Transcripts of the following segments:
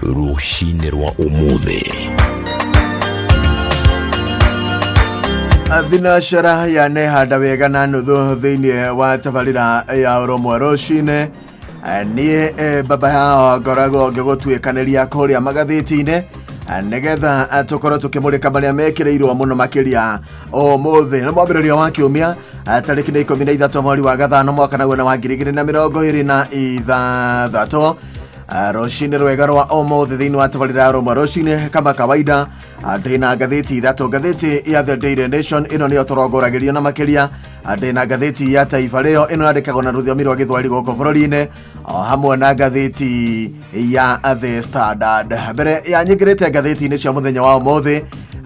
Rũcinĩ rwa ũmũthĩ. Thinacara ya nehanda wega na nuthu thĩinĩ wa tabarĩra ya ũrũmwe rũcinĩ. Niĩ baba yao ngoragwo ngĩgũtuĩkanĩria kũrĩa magathĩti-inĩ, nĩgetha tũkorwo tũkĩmũrĩka marĩa mekĩrĩirwo mũno makĩria ũmũthĩ. Nĩ mwambĩrĩrio wa kiumia, tarĩki nĩ 13 mweri wa gathano mwaka naguo nĩ wa 2026. Rũcinĩ rwega rwa ũmũthĩ thĩinĩ wa tabarĩra ya ũrũmwe rũcinĩ, kama kawaida, ndĩna ngathĩti ithatũ. Ngathĩti ya The Daily Nation, ĩno nĩyo tũrongoragĩrio na makĩria. Ndĩna ngathĩti ya Taifa Leo, ĩno yandĩkagwo na rũthiomi rwa Gĩthweri gũkũ bũrũri-inĩ, o hamwe na ngathĩti ya The Standard. Mbere ya nyingĩrĩte ngathĩti-inĩ cia mũthenya wa ũmũthĩ,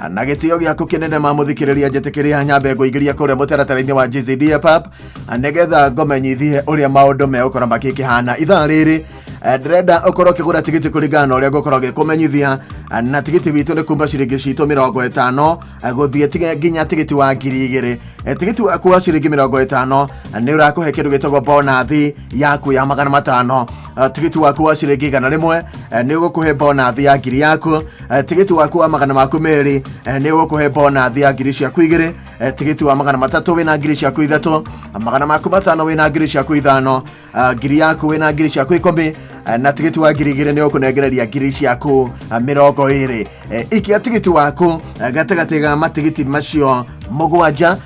na gĩtĩo gĩaku kĩnene ma mũthikĩrĩria, njĩtĩkĩria nyambe ngũingĩria kũrĩa mũtaratara-inĩ wa GZD app, nĩgetha ngũmenyithie ũrĩa maũndũ megũkorwo makĩkĩhana ithaa rĩrĩ. Ndĩrenda ũkorwo ũkĩgũra tigiti kũringana na ũrĩa ngũkorwo ngĩkũmenyithia, na tigiti witũ nĩ kuma ciringi citũ 50 gũthiĩ nginya tigiti wa 2000. Tigiti waku wa ciringi 50 nĩ ũrakũhe kĩndũ gĩtagwo bonathi yaku ya 500. Tigiti waku wa ciringi 100 nĩ ũgũkũhe bonathi ya ngiri yaku. Tigiti waku wa 200 nĩ ũgũkũhe bonathi ya ngiri ciaku 2. Tigiti wa 300 wĩna ngiri ciaku 3, 500 wĩna ngiri ciaku 5, ngiri yaku wĩna ngiri ciaku 10, na tigiti wa 2000 nĩ ũkũnengereria ngiri ciaku 20. Ikia tigiti waku gatagatĩ ga matigiti macio 7,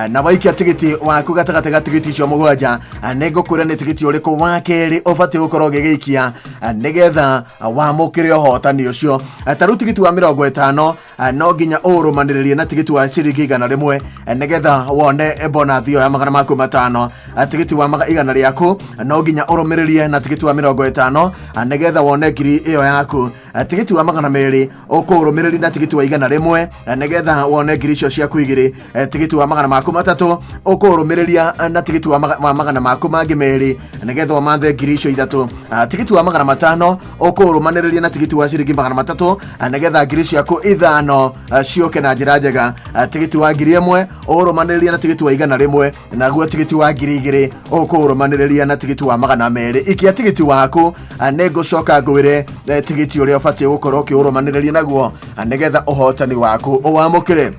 na waikia tigiti waku gatagatĩ ga tigiti icio 7, nĩ ngũkwĩra nĩ tigiti ũrĩkũ wa kerĩ ũbatiĩ gũkorwo ũgĩgĩikia, nĩgetha wamũkĩre ũhotani ũcio. Ta rĩu tigiti wa 50 no nginya ũrũmanĩrĩrie na tigiti wa ciringi 100, nĩgetha wone bonathi ĩyo ya 500. Tigiti wa 100 rĩaku no nginya ũrũmĩrĩrie na tigiti wa 50, nĩgetha wone ngiri ĩyo yaku. Tigiti wa 200 ũkũrũmĩrĩria na tigiti wa 100, nĩgetha wone ngiri icio ciaku 2. Tigiti wa 300 ũkũrũmĩrĩria na tigiti wa 200, nĩgetha ũmathe ngiri icio 3. Tigiti wa 500 ũkũrũmanĩrĩria na tigiti wa ciringi 300, nĩgetha ngiri ciaku 5 ciũke na njĩra njega. Tigiti wa 1000 ũrũmanĩrĩria na tigiti wa 100, naguo tigiti wa 2000 ũkũrũmanĩrĩria na tigiti wa 200. Ikia tigiti waku, nĩ ngũcoka ngwĩre tigiti ũrĩa ũbatiĩ gũkorwo ũkĩũrũmanĩrĩria naguo, nĩgetha ũhotani waku ũwamũkĩre.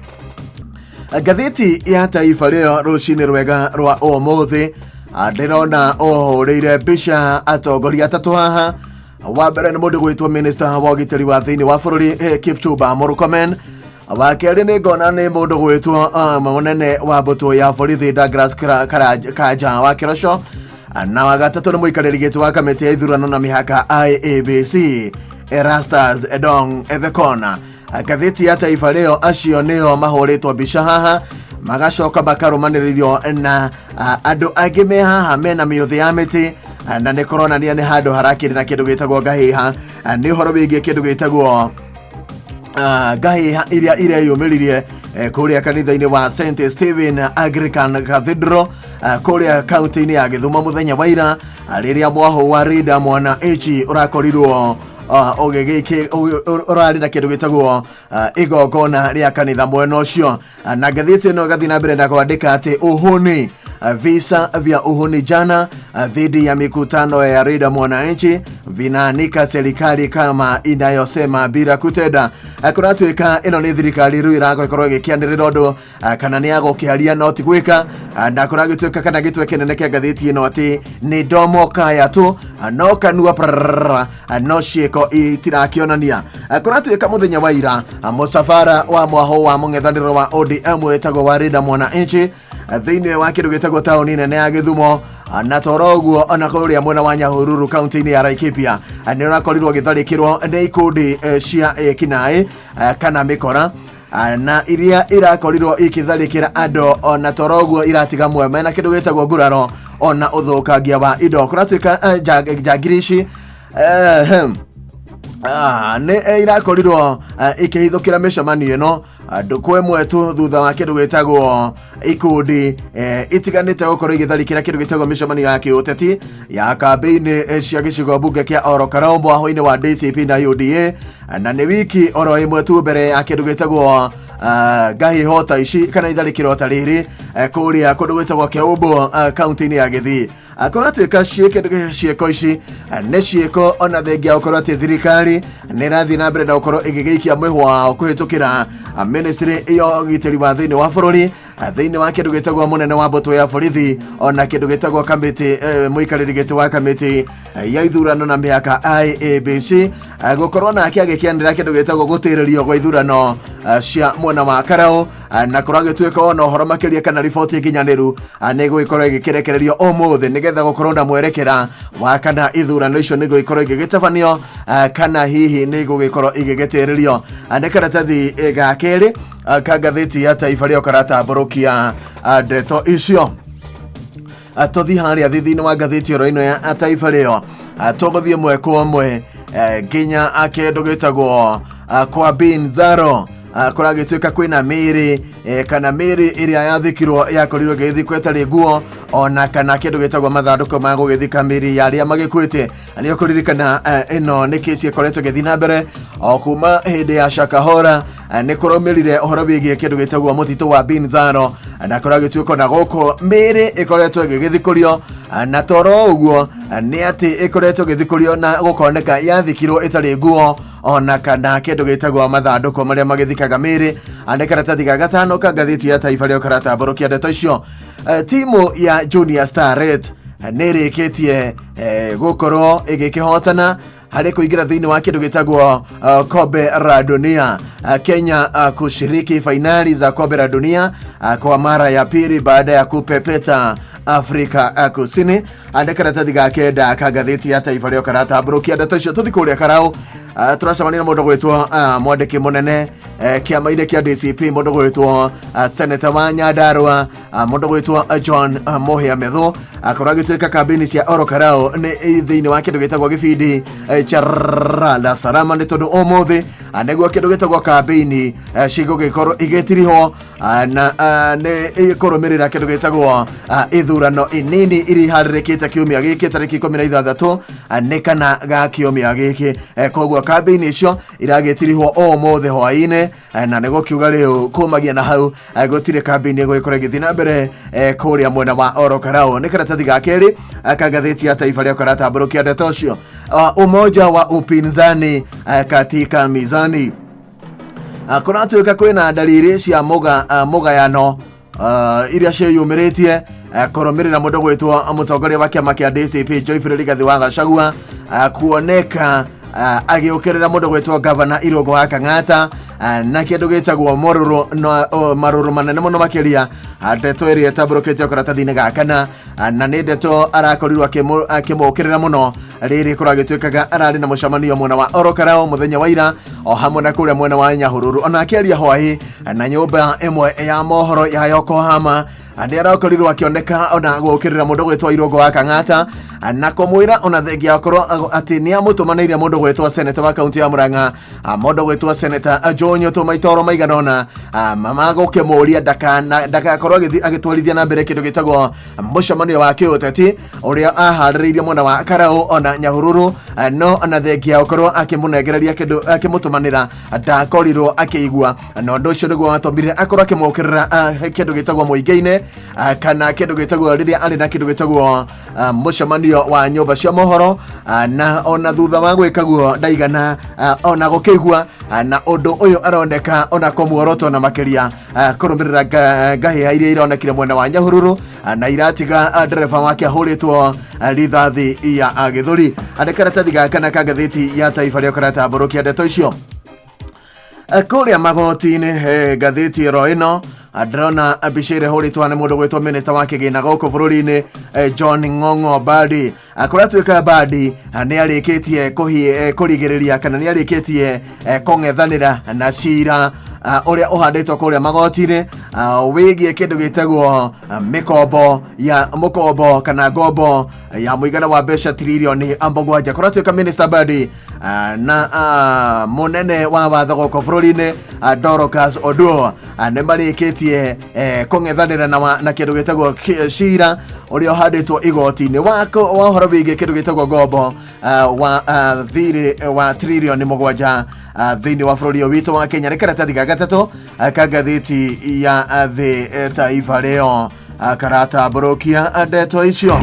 Ngathĩti ya Taifa Leo rũcinĩ rwega rwa ũmũthĩ, ndĩrona ũhũrĩire mbica atongoria atatũ haha. Wa mbere nĩ mũndũ gwĩtwo minister wa ũgitĩri wa thĩinĩ wa bũrũri, Kipchumba Murkomen. Wa kerĩ nĩ ngona nĩ mũndũ gwĩtwo mũnene wa mbũtũ ya borithi, Douglas Kanja wa Kĩroco, na wa gatatũ nĩ mũikarĩri gĩtĩ wa kamĩtĩ ya ithurano na mĩhaka IEBC, Erastus Edong Ethekona. Ngathĩti ya Taifa Leo, acio nĩo mahũrĩtwo mbica haha, magacoka makarũmanĩrĩrio na andũ angĩ me haha mena mĩũthĩ ya mĩtĩ, na nĩ kũronania nĩ handũ harakĩrĩ na kĩndũ gĩtagwo ngahĩha. Nĩ ũhoro wĩgiĩ kĩndũ gĩtagwo ngahĩha iria ireyumĩririe kũrĩa kanitha-inĩ wa St Stephen Anglican Cathedral, kũrĩa kaunti-inĩ ya Gĩthumo mũthenya wa ira, rĩrĩa mwahũ wa Rida Mwana Ichi ũrakorirwo ũgĩgĩkĩ ũrarĩ na kĩndũ gĩtagwo igongona rĩa kanitha mwena ũcio. Na ngathĩti ĩno ĩgathiĩ na mbere na kwandĩka atĩ uhuni, visa vya uhuni jana dhidi ya mikutano ya Linda Mwananchi vinaanika serikali kama inayosema bila kutenda. Kũratuĩka ĩno nĩ thirikari rĩu ĩragĩkorwo ĩgĩkĩanĩrĩra ũndũ, kana nĩ agũkĩaria no ti gwĩka. Na kũragĩtuĩka kana gĩtwe kĩnene kĩa ngathĩti ĩno atĩ nĩ ndomo kaya tu, no kanua prrrr, no ciĩko itirakĩonania. Kũratuĩka mũthenya wa ira, mũcabara wa mwaho wa mũng'ethanĩro wa ODM wĩtagwo wa Linda Mwananchi thĩinĩ wa kĩndũ gĩtagwo taũni nene ya Gĩthumo, na toro ũguo ona kũrĩa mwena wa Nyahururu kaunti-inĩ ya Laikipia, nĩ ũrakorirwo ũgĩtharĩkĩrwo nĩ ikundi cia ekinaĩ, kana mĩkora, na iria irakorirwo ikĩtharĩkĩra andũ, ona toro ũguo iratiga mwe mena kĩndũ gĩtagwo nguraro ona ũthũkangia wa indo. Kũratuĩka njangiri ici nĩ irakorirwo ikĩhithũkĩra mĩcemanio ĩno ndũkũ ĩmwe tu thutha wa kĩndũ gĩtagwo ikundi itiganĩte gũkorwo igĩtharĩkĩra kĩndũ gĩtagwo mĩcemanio ya kĩũteti ya kambĩinĩ cia gĩcigo mbunge kĩa Oro Karau mwaho-inĩ wa DCP na UDA, na nĩ wiki oro ĩmwe tu mbere ya kĩndũ gĩtagwo ngahĩho ta ici kana itharĩkĩro ta rĩrĩ kũrĩa kũndũ gwĩtagwo Keumbu, kaunti-inĩ ya Gĩthii. Kũratuĩka ciĩko ici nĩ ciĩko ona thengia gũkorwo atĩ thirikari nĩ ĩrathiĩ na mbere na gũkorwo ĩgĩgĩikia mwĩhwa wao kũhĩtũkĩra ministry ya ũgitĩri wa thĩinĩ wa bũrũri, thĩinĩ wa kĩndũ gĩtagwo mũnene wa mbũtũ ya borithi, ona kĩndũ gĩtagwo kamĩtĩ, mũikarĩri gĩtĩ wa kamĩtĩ ya ithurano na mĩhaka IEBC, gũkorwo nake agĩkĩanĩra kĩndũ gĩtagwo gũtĩrĩrio gwa ithurano cia mwena wa Karau, na kũragĩtuĩka ona ũhoro makĩria kana riboti nginyanĩru nĩ gũgĩkorwo ĩgĩkĩrekererio ũmũthĩ nĩgetha gũkorwo na mwerekera wa kana ithurano icio nĩ gũgĩkorwo igĩgĩtabanio, kana hihi nĩ gũgĩkorwo igĩgĩtĩrĩrio. Nĩ karatathi ga kerĩ ka ngathĩti ya Taifa Leo karatambũrũkia ndeto icio. Tũthiĩ harĩa thithinĩ wa ngathĩti oro ĩno ya Taifa Leo, tũgũthiĩ ĩmwe kwa ĩmwe nginya kĩndũ gĩtagwo kwa Binzaro. Kũragĩtuĩka kwĩna mĩĩrĩ, kana mĩĩrĩ ĩrĩa yathikirwo yakorirwo ĩgĩthikwo ĩtarĩ nguo, ona kana kĩndũ gĩtagwo mathandũkũ ma gũgĩthika mĩĩrĩ ya arĩa magĩkuĩte. Nĩ ũkũririkana ĩno nĩ kesi ĩkoretwo ĩgĩthiĩ na mbere o kuma hĩndĩ ya Shakahora. Nĩ kũraumĩrire ũhoro wĩgiĩ kĩndũ gĩtagwo mũtitũ wa Binzaro, na kũragĩtuĩka na gũkũ mĩĩrĩ ĩkoretwo ĩgĩgĩthikũrio, na toro ũguo nĩ atĩ ĩkoretwo ĩgĩthikũrio na gũkoneka yathikirwo ĩtarĩ nguo ona kana kĩndũ gĩtagwo mathandũkũ marĩa magĩthikaga mĩĩrĩ. Nĩ karatathi ga gatano ka ngathĩti ya Taifa Leo karatambũrũkia ndeto icio. Timu ya Junior Starlet nĩ ĩrĩkĩtie gũkorwo ĩgĩkĩhotana harĩ kũingĩra thĩinĩ wa kĩndũ gĩtagwo Kombe la Dunia. Kenya kushiriki fainali za Kombe la Dunia kwa mara ya pili baada ya kupepeta Afrika Kusini. Andĩ karatathi ga kenda ka ngathĩti ya Taifa Leo karatambũrũkia ndeto icio. Tũthiĩ kũrĩa Karau, tũracemania na mũndũ gwĩtwo mwandĩki mũnene kĩama-inĩ kĩa DCP, mũndũ gwĩtwo seneta wa Nyandarua, mũndũ gwĩtwo John Muhia Methu. Akorwo agĩtuĩka kambĩini cia Oro Karau nĩ thĩinĩ wa kĩndũ gĩtagwo gĩbindi cha Rada Salama, nĩ tondũ ũmũthĩ nĩguo kĩndũ gĩtagwo kambĩini cigũgĩkorwo igĩtirihwo, na nĩ kũrũmĩrĩra kĩndũ gĩtagwo ithurano inini iria iharĩrĩkĩte kiumia gĩkĩ tarĩki 16 nĩ kana ga kiumia gĩkĩ. Koguo kambĩini icio iragĩtirihwo ũmũthĩ hwaĩ-inĩ, na nĩ gũkiuga rĩu kumagia na hau gũtirĩ kambĩini ĩgũgĩkorwo ĩgĩthiĩ na mbere kũrĩa mwena wa Oro Karau. Nĩ karatathi ga kerĩ ka ngathĩti ya Taifa Leo karatambũrũkia ndeto ũcio. Umoja wa upinzani katika mizani. Kũratuĩka kwĩna dalili cia mũgayano iria ciĩyumĩrĩtie kũrũmĩrĩra mũndũ gwĩtwo mũtongoria wa kĩama kĩa DCP Geoffrey Rigathi wa Gachagua, kuoneka agĩũkĩrĩra mũndũ gwĩtwo gavana Irũngũ wa Kang'ata, na kĩndũ gĩtagwo marũrũ manene mũno makĩria. Ndeto ĩrĩa ĩtambũrũkĩtio karatathi-inĩ ga kana, na nĩ ndeto arakorirwo akĩmũkĩrĩra mũno rĩrĩ kũragĩtuĩkaga ararĩ na mũcemanio mwena wa Oro Karau mũthenya wa ira, o hamwe na kũrĩa mwena wa Nyahururu. Ona akĩaria hwaĩ na nyũmba ĩmwe ya mohoro ya Yokohama, nĩ arakorirwo akĩoneka ona gũkĩrĩra mũndũ gwĩtwo Irũngũ wa Kang'ata, na kũmwĩra ona thengia akorwo atĩ nĩ amũtũmanĩire mũndũ gwĩtwo seneta wa kaunti ya Murang'a, mũndũ gwĩtwo seneta Joe Nyoto maitoro maigana ũna, magũkĩmũria ndagakorwo agĩtwarithia na mbere kĩndũ gĩtagwo mũcemanio wa kĩũteti ũrĩa aharĩrĩirie mwena wa Karau ona Nyahururu, no ona thengia gũkorwo akĩmũnengereria kĩndũ akĩmũtũmanĩra ndakorirwo akĩigua, na ũndũ ũcio nĩguo watũmire akorwo akĩmũkĩrĩra kĩndũ gĩtagwo mũingĩ-inĩ, kana kĩndũ gĩtagwo rĩrĩa arĩ na kĩndũ gĩtagwo mũcemanio wa nyũmba cia mohoro, na ona thutha wa gwĩka guo ndaigana ona gũkĩigua, na ũndũ ũyũ aroneka ona kũmuoroto na makĩria kũrũmĩrĩra ngahĩha iria ironekire mwena wa Nyahururu, na iratiga ndereba wake ahũrĩtwo rithathi ya gĩthũri. Andĩ karatathi ga kana ka ngathĩti ya Taifa Leo karatambũrũkia ndeto icio. Kũrĩa magoti-inĩ, ngathĩti ĩro ĩno ndĩrona mbica ĩrĩa ĩhũrĩtwo nĩ mũndũ gwĩtwo minista wa kĩgĩna gũkũ bũrũri-inĩ, John Ng'ong'o Mbadi. Kũratuĩka Mbadi nĩ arĩkĩtie kũrigĩrĩria kana nĩ arĩkĩtie kũng'ethanĩra na cira ũrĩa ũhandĩtwo kũrĩa magoti-inĩ wĩgiĩ kĩndũ gĩtagwo mĩkombo ya mũkombo kana ngombo ya mũigana wa mbeca tiririoni 7. Kũratuĩka minista Mbadi na mũnene wa watho gũkũ bũrũri-inĩ, Dorcas Oduor, nĩ marĩkĩtie kũng'ethanĩra na kĩndũ gĩtagwo cira ũrĩa ũhandĩtwo igoti-inĩ wa ũhoro wĩgiĩ kĩndũ gĩtagwo ngombo wa thirĩ wa tiririoni 7 thĩinĩ wa bũrũri ũyũ witũ wa Kenya. Nĩ karatathi ga gatatũ ka ngathĩti ya The Taifa Leo karatambũrũkia ndeto icio.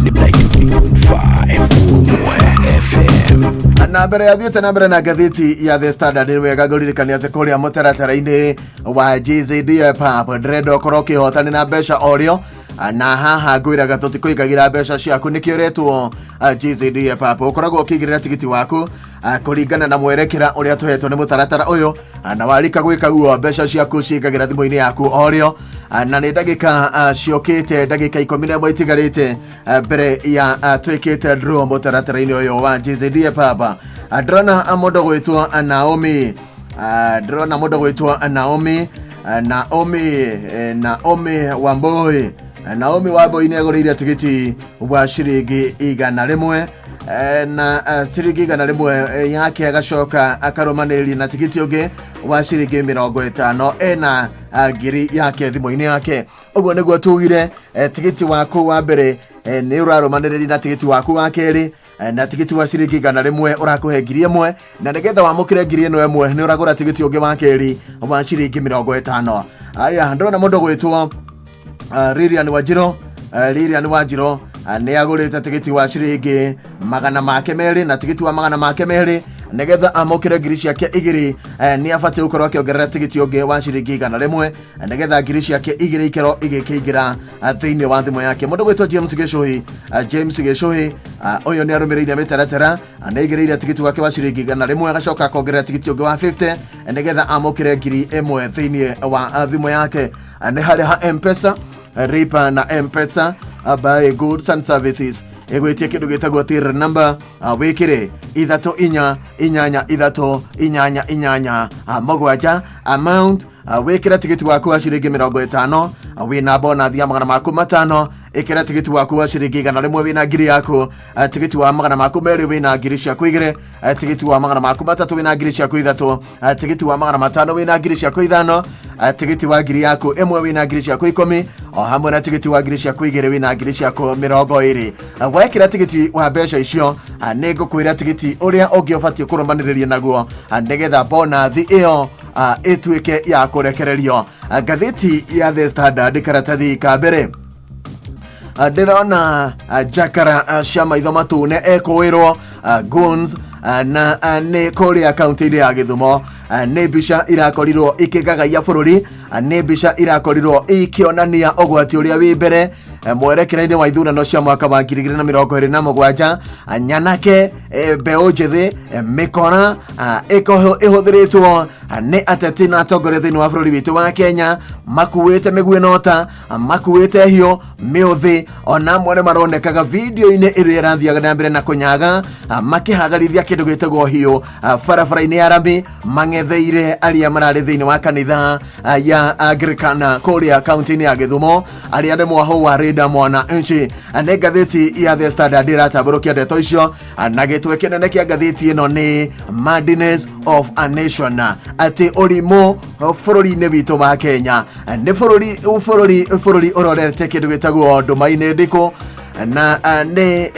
93.5 Ũrũmwe FM. Na mbere ya thiĩte na mbere na ngathĩti ya The Standard, nĩ wega ngũririkania atĩ kũrĩa mũtaratara-inĩ wa GZD Pub ndĩrenda ũkorwo ũkĩhotana na mbeca o rĩo, na haha ngwĩraga tũtikũigagĩra mbeca ciaku, nĩkĩo ũretwo GZD Pub. Ũkoragwo ũkĩigĩrĩra tigiti waku kũringana na mwerekera ũrĩa tũhetwo nĩ mũtaratara ũyũ, na warika gwĩka guo mbeca ciaku ciingagĩra thimũ-inĩ yaku o rĩo. Na nĩ ndagĩka ciũkĩte, ndagĩka 11 itigarĩte mbere ya twĩkĩte draw mũtaratara-inĩ ũyũ wa GZD Pub. Ndĩrona mũndũ gwĩtwo Naomi, ndĩrona mũndũ gwĩtwo Naomi, Naomi, Naomi Wambui. Naomi Wambui nĩ agũrĩire tigiti wa ciringi 100, na ciringi 100 yake agacoka akarũmanĩrĩria na tigiti ũngĩ wa ciringi 50, ena ngiri yake thimũ-inĩ yake. Ũguo nĩguo tugire, tigiti waku wa mbere nĩ ũrarũmanĩrĩria na tigiti waku wa kerĩ, na tigiti wa ciringi 100 ũrakũhe 1,000, na nĩgetha wamũkĩre 1,000 nĩ ũragũra tigiti ũngĩ wa kerĩ wa ciringi 50. Aya, ndĩrona mũndũ gwĩtwo Lilian Wanjiru, Lilian Wanjiru nĩ agũrĩte tigiti wa ciringi 200, na tigiti wa 200 nĩgetha amũkĩre 2,000 nĩ abatiĩ gũkorwo akĩongerera tigiti ũngĩ wa ciringi 100 nĩgetha 2,000 ikerwo igĩkĩingĩra thĩinĩ wa thimũ yake. Mũndũ gwĩtwo James Gĩcũhĩ, James Gĩcũhĩ, ũyũ nĩ arũmĩrĩire mĩtaratara, nĩ aigĩrĩire tigiti wake wa ciringi 100, agacoka akongerera tigiti ũngĩ wa 50 nĩgetha amũkĩre 1,000 thĩinĩ wa thimũ yake. Nĩ harĩ ha M-Pesa, Lipa na M-Pesa, buy goods and services, ĩgwĩtie kĩndũ gĩtagwo till number, wĩkĩre 3 4 8 3 8 8 7, amount wĩkĩre tigiti waku wa ciringi 50, wĩna bonathi ya 500, ĩkĩra tigiti waku wa ciringi 100 wĩna ngiri yaku, tigiti wa 200 wĩna 2,000, tigiti wa 300 wĩna 3,000, tigiti wa 500 wĩna 5,000, tigiti wa 1,000 wĩna 10,000, o hamwe na tigiti wa 2,000 wĩna 20,000. Wekĩra tigiti wa mbeca icio, nĩ ngũkwĩra tigiti ũrĩa ũngĩ ũbatiĩ kũrũmanĩrĩria naguo nĩgetha bonathi ĩyo ĩtuĩke ya kũrekererio. Ngathĩti ya The Standard karatathi ka mbere, ndĩrona njakara cia maitho matune ekũĩrwo goons, na nĩ kũrĩa kaunti-inĩ ya Gĩthumo. Nĩ mbica irakorirwo ikĩgagaia bũrũri, nĩ mbica irakorirwo ikĩonania ũgwati ũrĩa wĩ mbere mwerekera-inĩ wa ithurano cia mwaka wa 2027. Nyanake, mbeũ njĩthĩ, mĩkora ĩhũthĩrĩtwo nĩ ateti na atongoria thĩinĩ wa bũrũri witũ wa Kenya, makuĩte mĩguĩ nota, makuĩte hiũ mĩũthĩ, ona amwe nĩ maronekaga video-inĩ ĩrĩa ĩrathiaga na mbere na kũnyaga, makĩhagarithia kĩndũ gĩtagwo hiũ barabara-inĩ ya rami, mang'etheire arĩa mararĩ thĩinĩ wa kanitha ya Anglikana kũrĩa kaunti-inĩ ya Gĩthumo, arĩa nĩ mwahũ wa Linda Mwananchi. Nĩ ngathĩti ya The Standard ĩratambũrũkia ndeto icio, na gĩtwe kĩnene kĩa ngathĩti ĩno nĩ Madness of a Nation, atĩ ũrimũ bũrũri-inĩ witũ wa Kenya nĩ bũrũri ũrorete kĩndũ gĩtagwo nduma-inĩ ndikũ, na nĩ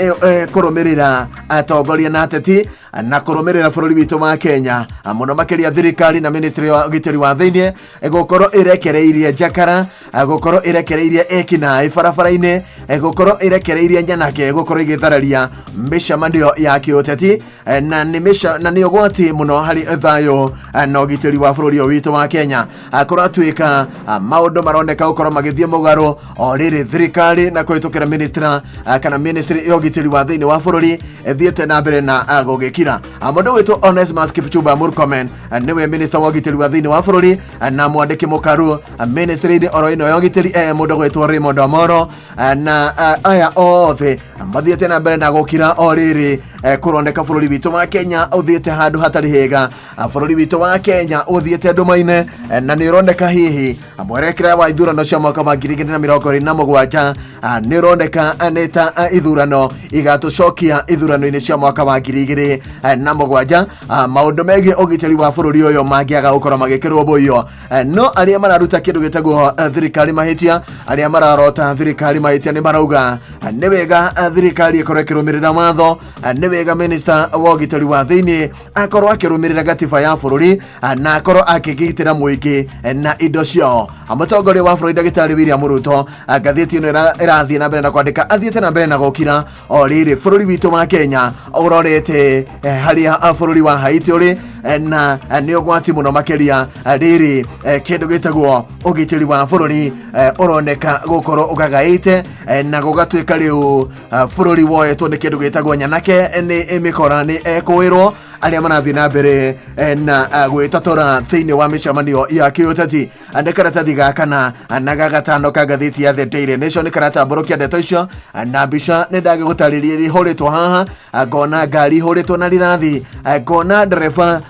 kũrũmĩrĩra atongoria na ateti na kũrũmĩrĩra bũrũri witũ wa Kenya, mũno makĩria thirikari na ministry wa ũgitĩri wa thĩinĩ gũkorwo ĩrekereirie njakara, gũkorwo ĩrekereirie ekinaĩ barabara-inĩ, gũkorwo ĩrekereirie nyanake gũkorwo ĩgĩthararia mĩcemanio ya kĩũteti, na nĩ ũgwati mũno harĩ thayũ na ũgitĩri wa bũrũri ũyũ witũ wa Kenya. Kũratuĩka maũndũ maroneka gũkorwo magĩthiĩ mũgarũ o rĩrĩ thirikari na kũhĩtũkĩra ministra kana ministry ya ũgitĩri wa thĩinĩ wa bũrũri ĩthiĩte na mbere na gũgĩkira. Mũndũ wĩtwo Onesmus Kipchumba Murkomen nĩwe minister wa ũgitĩri wa thĩinĩ wa bũrũri, na mwandĩki mũkaru ministry-inĩ oro ĩno ya ũgitĩri mũndũ gwĩtwo Raymond Omoro, na aya othe mathiĩte na mbere na gũkira o rĩrĩ kũroneka bũrũri witũ wa Kenya ũthiĩte handũ hatarĩ hega, bũrũri witũ wa Kenya ũthiĩte nduma-inĩ, na nĩ ũroneka hihi mwerekera wa ithurano cia mwaka wa 2027 nĩ ũroneka nĩ ta ithurano igatũcokia ithurano-inĩ cia mwaka wa 2007. Maũndũ megiĩ ũgitĩri wa bũrũri ũyũ mangĩaga gũkorwo magĩkĩrwo mũiyo, no arĩa mararuta kĩndũ gĩtagwo thirikari mahĩtia, arĩa mararota thirikari mahĩtia nĩ marauga nĩ wega thirikari ĩkorwo ĩkĩrũmĩrĩra watho, nĩ wega minister wa ũgitĩri wa thĩinĩ akorwo akĩrũmĩrĩra gatiba ya bũrũri na akorwo akĩgitĩra mũingĩ na indo ciao. Mũtongoria wa bũrũri ndagĩtarĩ William Ruto, ngathĩti ĩno ĩrathiĩ na mbere na kwandĩka athiĩte na mbere na gũkira o rĩrĩ bũrũri witũ wa Kenya ũrorete harĩa bũrũri wa Haiti ũrĩ, na nĩ ũgwati mũno makĩria rĩrĩ kĩndũ gĩtagwo ũgitĩri wa bũrũri ũroneka gũkorwo ũgagaĩte, na gũgatuĩka rĩu bũrũri woetwo nĩ kĩndũ gĩtagwo nyanake nĩ mĩkora nĩ ekũĩrwo arĩa marathiĩ na mbere na gwĩtotora thĩinĩ wa mĩcemanio ya kĩũteti. Nĩ karatathi ga kana na ga gatano ka ngathĩti ya The Daily Nation karatambũrũkia ndeto icio, na mbica nĩ ndagĩgũtarĩria iria ihũrĩtwo haha. Ngona ngari ihũrĩtwo na rithathi, ngona ndereba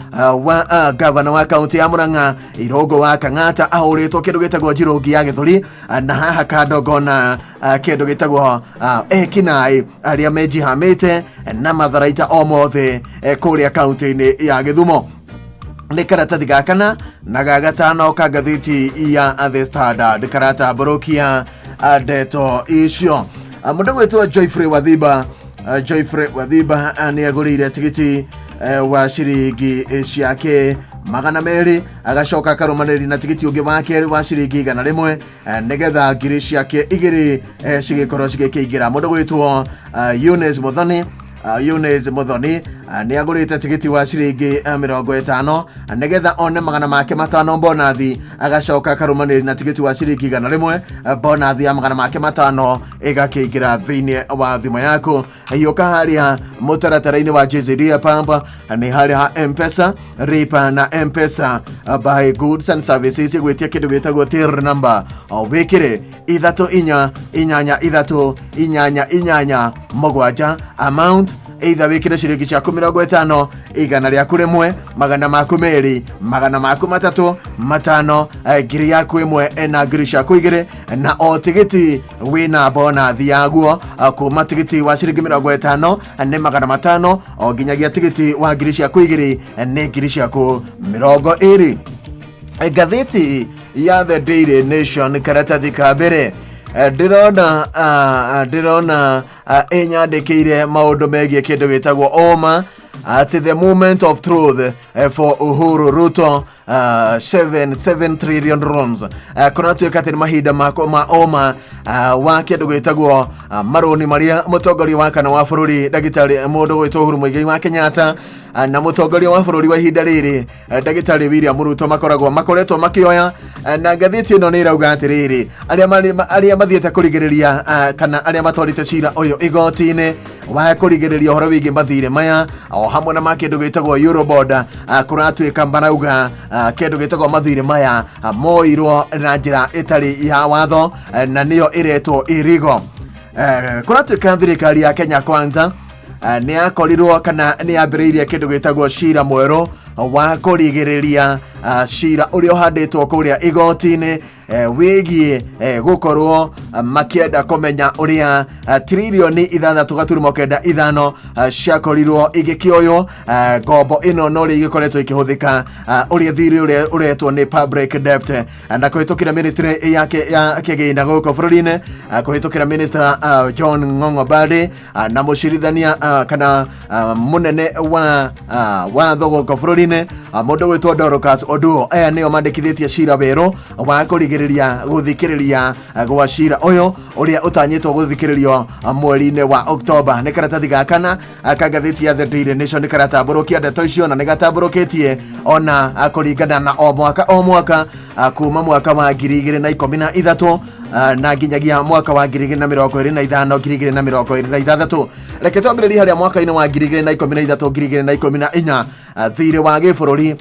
wa gavana wa kaunti ya Murang'a Irũngũ wa Kang'ata ahũrĩtwo kĩndũ gĩtagwo njirũngi ya gĩthũri, na haha kando ngona kĩndũ gĩtagwo ekinaĩ arĩa mejihamĩte na matharaita o mothe kũrĩa kaunti-inĩ ya Gĩthumo. Nĩ karatathi ga kana na ga gatano ka ngathĩti ya The Standard karatambũrũkia ndeto icio. Mũndũ gwĩtwo Joyfrey Wathiba, Joyfrey Wathiba nĩ agũrĩire tigiti wa ciringi ciake 200, agacoka akarũmanĩrĩria na tigiti ũngĩ wa kerĩ wa ciringi 100, nĩgetha ngiri ciake 2 cigĩkorwo cigĩkĩingĩra. Mũndũ gwĩtwo Eunice Muthoni, Eunice Muthoni nĩ agũrĩte tigiti wa ciringi 50 nĩgetha one 500 bonathi, agacoka akarũmanĩrĩria na tigiti wa ciringi 100, bonathi ya 500 ĩgakĩingĩra thĩinĩ wa thimũ yaku. Hiũka harĩa mũtaratara-inĩ wa JZD Pump, nĩ harĩa ha M-Pesa Lipa na M-Pesa buy goods and services, gwĩtia kĩndũ gĩtagwo till number, wĩkĩre 3 4 8 3 8 8 7, amount either wĩkĩre ciringi ciaku 50, 100, 200, 300, 500, ngiri yaku 1 na ngiri ciaku 2, na o tigiti wĩna bonathi yaguo, kuma tigiti wa ciringi 50 nĩ 500 o nginyagia tigiti wa ngiri ciaku 2 nĩ ngiri ciaku 20. Ngathĩti ya The Daily Nation karatathi ka mbere ndĩrona ĩnyandĩkĩire maũndũ megiĩ kĩndũ gĩtagwo ũma at the moment of truth for Uhuru Ruto 7 trillion loans. Kũratuĩka atĩ nĩ mahinda ma ũma wa kĩndũ gĩtagwo marũni marĩa mũtongoria wa kana wa bũrũri ndagĩtarĩ mũndũ gwĩtwo Uhuru Muigai wa Kenyatta na mũtongoria wa bũrũri wa ihinda rĩrĩ ndagĩtarĩ William Ruto makoretwo makĩoya, na ngathĩti ĩno nĩ ĩrauga atĩrĩrĩ arĩa mathiĩte kũrigĩrĩria kana arĩa matwarĩte cira ũyũ igoti-inĩ wa kũrigĩrĩria ũhoro wĩgiĩ mathirĩ maya o hamwe na ma kĩndũ gĩtagwo Eurobond, kũratuĩka marauga kĩndũ gĩtagwo mathirĩ maya moirwo na njĩra ĩtarĩ ya watho, na nĩyo ĩretwo irigo. Kũratuĩka thirikari ya Kenya Kwanza nĩ yakorirwo kana nĩ yambĩrĩirie kĩndũ gĩtagwo cira mwerũ wa kũrigĩrĩria cira ũrĩa ũhandĩtwo kũrĩa igoti-inĩ wĩgiĩ gũkorwo makĩenda kũmenya ũrĩa trilioni 6.95 ciakorirwo igĩkĩoywo ngombo ĩno no ũrĩa igĩkoretwo ikĩhũthĩka, ũrĩa thirĩ ũrĩa ũretwo nĩ public debt, na kũhĩtũkĩra ministry yake ya kĩgĩna gũkũ bũrũri-inĩ, kũhĩtũkĩra minister John Ng'ong'o Mbadi, na mũcirithania kana mũnene wa watho gũkũ bũrũri-inĩ mũndũ gwĩtwo Dorcas Oduo. Aya nĩo mandĩkithĩtie cira werũ wa kũrigĩrĩria gũthikĩrĩria gwa cira ũyũ ũrĩa ũtanyĩtwo gũthikĩrĩrio mweri-inĩ wa Oktoba. Nĩ karatathi ga kana ka ngathĩti ya The Daily Nation karatambũrũkia ndeto icio, na nĩ gatambũrũkĩtie ona kũringana na o mwaka kuma mwaka wa 2013 na nginyagia mwaka wa 2025 2026. Reke twambĩrĩrie harĩa mwaka-inĩ wa 2013 2014 thirĩ wa gĩbũrũri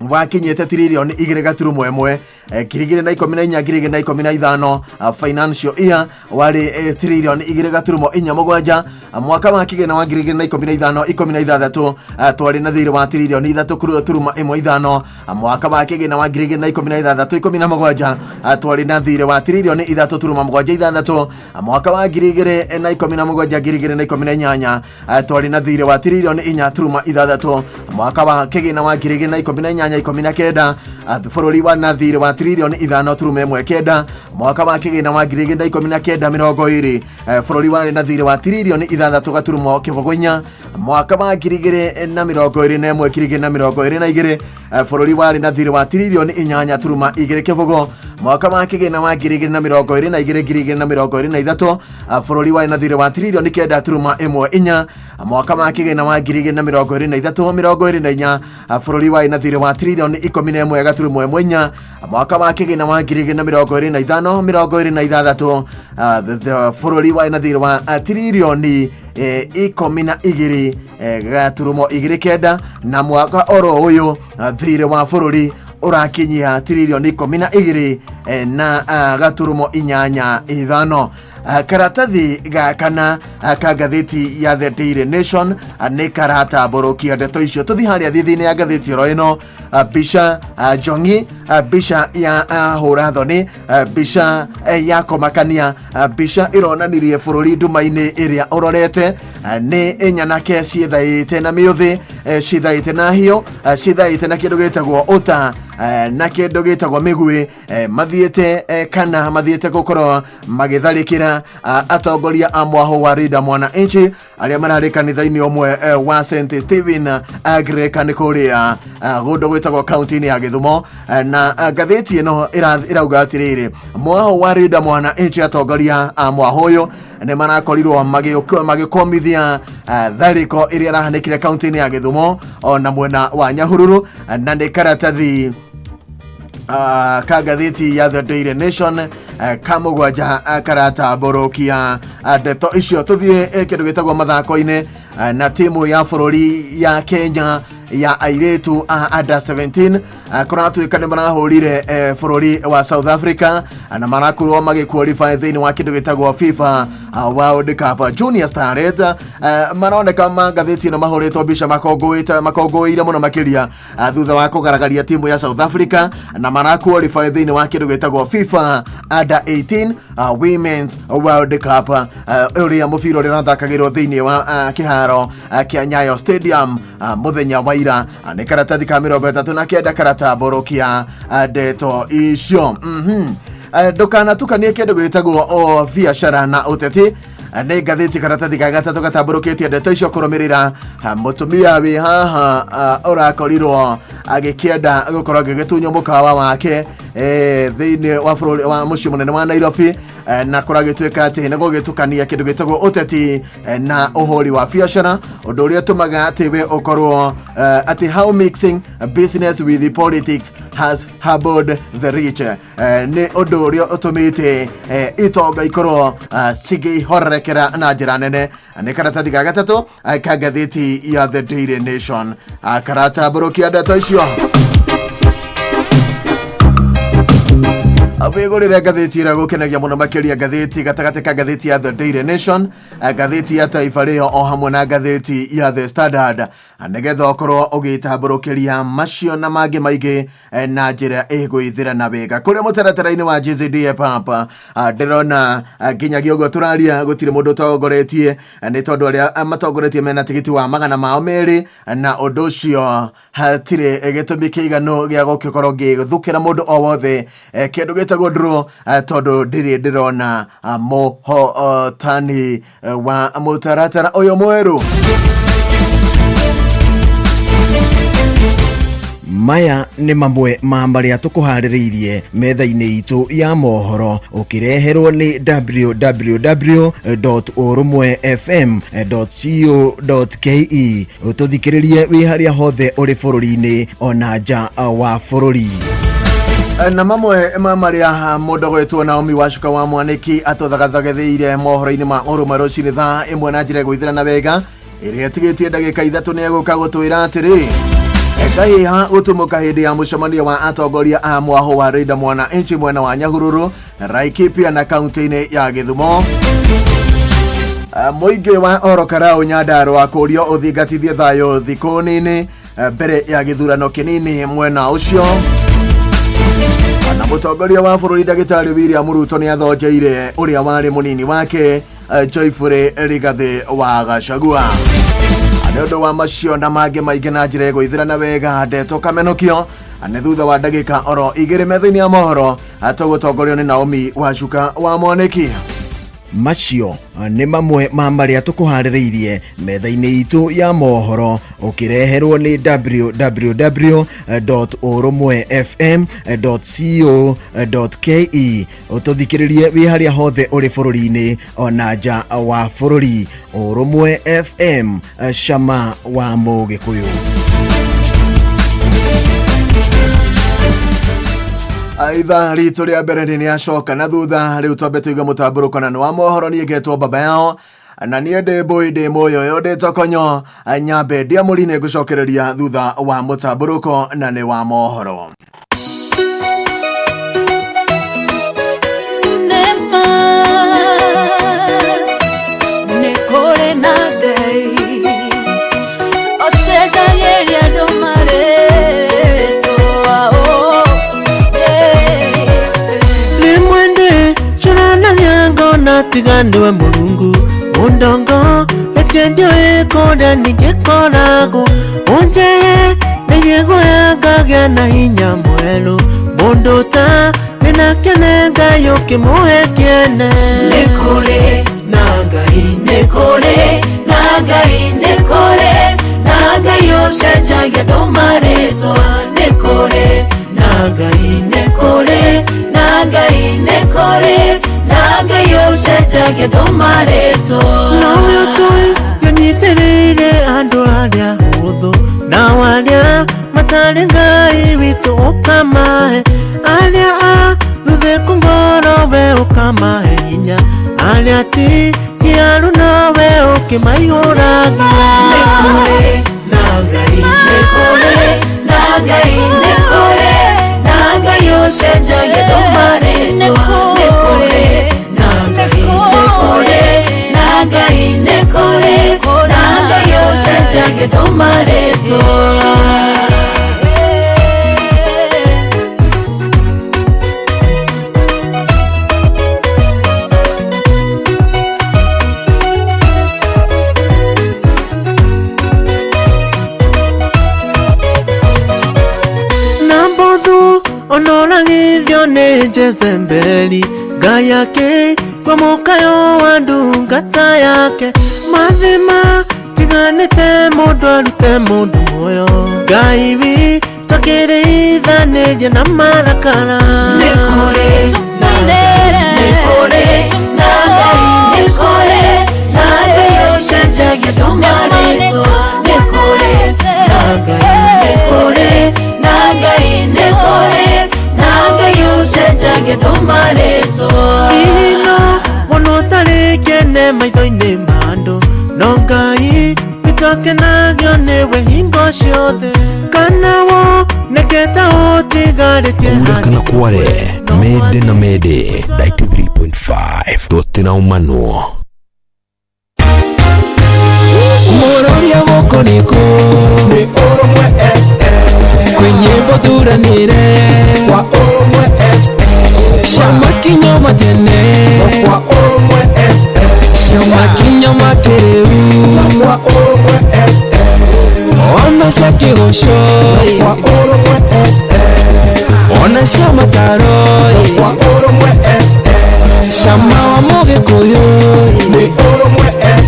wakinyĩte trilioni 2.1, 2014 2015 financial year warĩ trilioni 2.47. Mwaka wa kĩgĩna wa 2015 16 twarĩ na thirĩ wa trilioni 3.15. Mwaka wa kĩgĩna wa 2016 17 twarĩ na thirĩ wa trilioni 3.76. Mwaka wa 2017 2018 twarĩ na thirĩ wa trilioni 4.6. Mwaka wa kĩgĩna wa 2018 19 Bũrũri wa na thirĩ wa tririoni 5.19. Mwaka wa kĩgĩna wa 2019/20. Bũrũri warĩ na thirĩ wa tririoni 6.04. Mwaka wa 2021 2022 bũrũri warĩ na thirĩ wa tririoni 8.20. Mwaka wa kĩgĩna wa 2022 2023 bũrũri warĩ na thirĩ wa tririoni 9.14. Mwaka wa kĩgĩna wa 2023 24 bũrũri warĩ na thirĩ wa tririoni 11.14. Mwaka wa kĩgĩna wa 2025 26 bũrũri warĩ na thirĩ wa tririoni 12.29. Na mwaka oro ũyũ thirĩ wa bũrũri ũrakinyia tririoni 12 na gaturumo 85. Karatathi ga kana ka ngathĩti ya The Daily Nation nĩ karatambũrũkia ndeto icio. Tũthiĩ harĩa thithinĩ ya ngathĩti oro ĩno, mbica njongi, mbica ya hũra-thoni, mbica ya kũmakania, mbica ĩronanirie bũrũri nduma-inĩ ĩrĩa ũrorete. Nĩ nyanake ciĩthaĩte na mĩũthĩ, ciĩthaĩte na hiũ, ciĩthaĩte na kĩndũ gĩtagwo ũta na kĩndũ gĩtagwo mĩguĩ, mathiĩte kana mathiĩte gũkorwo magĩtharĩkĩra atongoria a mwaho wa Linda Mwananchi arĩa mararĩ kanitha-inĩ ũmwe wa St Stephen Anglican kũrĩa kũndũ gwĩtagwo kaunti-inĩ ya Gĩthumo. Na ngathĩti ĩno ĩrauga atĩrĩrĩ, mwaho wa Linda Mwananchi atongoria a mwaho ũyũ nĩ marakorirwo magĩkomithia tharĩko ĩrĩa ĩrahanĩkire kaunti-inĩ ya Gĩthumo ona mwena wa Nyahururu. Na nĩ karatathi ka ngathĩti ya The Daily Nation ka mũgwanja karatambũrũkia ndeto icio. Tũthiĩ kĩndũ gĩtagwo mathako-inĩ, na timu ya bũrũri ya Kenya ya airĩtu a under 17 kũratuĩka nĩ marahũrire bũrũri wa South Africa na marakorwo magĩqualify thĩinĩ wa kĩndũ gĩtagwo FIFA World Cup. Junior Starlet maroneka ma ngathĩti ĩno mahũrĩtwo mbica makũngũĩire mũno makĩria thutha wa kũgaragaria timu ya South Africa na maraqualify thĩinĩ wa kĩndũ gĩtagwo FIFA Under 18 Women's World Cup, ũrĩa mũbira ũrĩa ũrathakagĩrwo thĩinĩ wa kĩharo kĩa Nyayo Stadium mũthenya wa ira. Nĩ karatathi ka 39 karatambũrũkia ndeto icio. Ndũkanatukanie kĩndũ gĩtagwo o biacara na ũteti. Nĩ ngathĩti karatathi ga gatatũ gatambũrũkĩtie ndeto icio kũrũmĩrĩra mũtumia wĩ haha ũrakorirwo agĩkĩenda gũkorwo agĩgĩtunywo mũkawa wake thĩinĩ wa bũrũri wa mũciĩ mũnene wa Nairobi, na kũragĩtuĩka atĩ nĩ gũgĩtukania kĩndũ gĩtagwo ũteti na ũhũri wa biacara, ũndũ ũrĩa ũtũmaga atĩ we ũkorwo atĩ how mixing business with the politics has humbled the rich. Nĩ ũndũ ũrĩa ũtũmĩte itonga ikorwo cikĩhorerekera na njĩra nene. Nĩ karatathi ga gatatũ ka ngathĩti ya The Daily Nation karatambũrũkia ndeto icio. Wĩgũrĩre ngathĩti ĩrĩa gũkenagia mũno makĩria, ngathĩti gatagatĩ ka ngathĩti ya The Daily Nation, ngathĩti ya Taifa Leo o hamwe na ngathĩti ya The Standard, nĩgetha ũkorwo ũgĩtambũrũkĩria macio na mangĩ maingĩ na njĩra ĩgũithĩrana wega. Kũrĩa mũtaratara-inĩ wa GZDA Papa ndĩrona nginyagia ũguo tũraria gũtirĩ mũndũ ũtongoretie, nĩ tondũ arĩa matongoretie mena tigiti wa 200, na ũndũ ũcio hatirĩ gĩtũmi kĩiganu gĩa gũgĩkorwo ngĩthukĩra mũndũ o wothe kĩndũ gĩtagwo draw, tondũ ndirĩ ndĩrona mũhotani wa mũtaratara ũyũ mwerũ. Maya nĩ mamwe ma marĩa tũkũharĩrĩirie metha-inĩ itũ ya mohoro ũkĩreherwo nĩ www.urumwefm.co.ke. Ũtũthikĩrĩrie wĩ harĩa hothe ũrĩ bũrũri-inĩ ona nja wa bũrũri. Na mamwe ma marĩa mũndũ gwĩtwo Naomi Wacuka wa Mwaniki atũthagathagĩire mohoro-inĩ ma ũrũmwe rũcinĩ thaa ĩmwe na njĩra ĩgũithĩrana wega ĩrĩa ĩtigĩtie ndagĩka 3 nĩ egũka gũtwĩra atĩrĩ kahiha gũtumũka hĩndĩ ya mũcemanio wa atongoria a mwaho wa Linda Mwananchi mwena wa Nyahururu, Laikipia na kaunti-inĩ ya Gĩthumo. Mũingĩ wa Orokarau Nyandarua kũũrio ũthingatithie thayũ thikũ nini mbere ya gĩthurano kĩnini mwena ũcio. Na mũtongoria wa bũrũri ndagĩtarĩ William Ruto nĩ athonjeire ũrĩa warĩ mũnini wake Joyfrey Rigathĩ wa Gachagua. Nĩ ũndũ wa macio na mangĩ maingĩ na njĩra ĩgũithĩrana wega, ndeto kamenũkio Nĩ thutha wa ndagĩka oro igĩrĩ metha-inĩ ya mohoro tũgũtongorio nĩ Naomi Wacuka wa Mwaniki. Macio nĩ mamwe ma marĩa tũkũharĩrĩirie metha-inĩ itũ ya mohoro ũkĩreherwo nĩ www.urumwefm.co.ke. Ũtũthikĩrĩrie wĩ harĩa hothe ũrĩ bũrũri-inĩ ona nja wa bũrũri. Ũrũmwe FM, cama wa Mũgĩkũyũ. Ithaa ritũ rĩa mbere nĩ acoka na thutha rĩu twambe tũiga mũtambũrũko na nĩ wa mohoro niĩ ngetwo baba yao na niĩ ndĩ mbũi ndĩ mũyoyo ndĩ tokonyo nyambe ndiamũri nĩ ngũcokereria thutha wa mũtambũrũko na nĩ wa mohoro. Tigandiwe Mulungu undongo etendio ekoda nijekorago unje niyego yagagya na hinya mwelu bondota ninakenega yokimuhe kiene nekore nangai nekore nangai nekore nangai yosejaga domaretwa nekore nangai nekore nangai nekore naga yosejaga domaretwa nawe utui yonyiterire andu aria huthu na waria matari Ngai witu ukamahe aria a thuthe kungoro we ukamahe hinya aria ti kiaru nawe ukimaihuragia nekore nangai nekore nangai nekore naga yosejaga domaretwa nekore nangai nekore nangai nekore naga yosejaga domaretwa. Jezebeli Ngai yake kwa mukayo wa ndungata yake mathima tiganite mundu arute mundu muoyo Ngai witũ akĩrĩithanĩria na marakara nekore nekore nangai nekore nangai yocenjagia ndũmarĩtwa nekore nangai nekore nangai nekore ino wono tarĩ kĩene maitho-inĩ ma andũ no Ngai witũ nĩwe hingo ciothe kana wonekete ũtigarĩtie Kura kana kware mende na mende 93.5 tũtinaumanwo Mũroria gũkũ nĩkũ nĩ Ũrũmwe FM kwĩ nyĩmbo thuranĩre kwa Ũrũmwe FM cia makinyo ma tene kwa Ũrũmwe FM cia makinyo ma kĩrĩu kwa Ũrũmwe FM ona cia kĩgoco kwa Ũrũmwe FM ona cia mataro kwa Ũrũmwe FM cama wa Mũgĩkũyũ nĩ Ũrũmwe FM.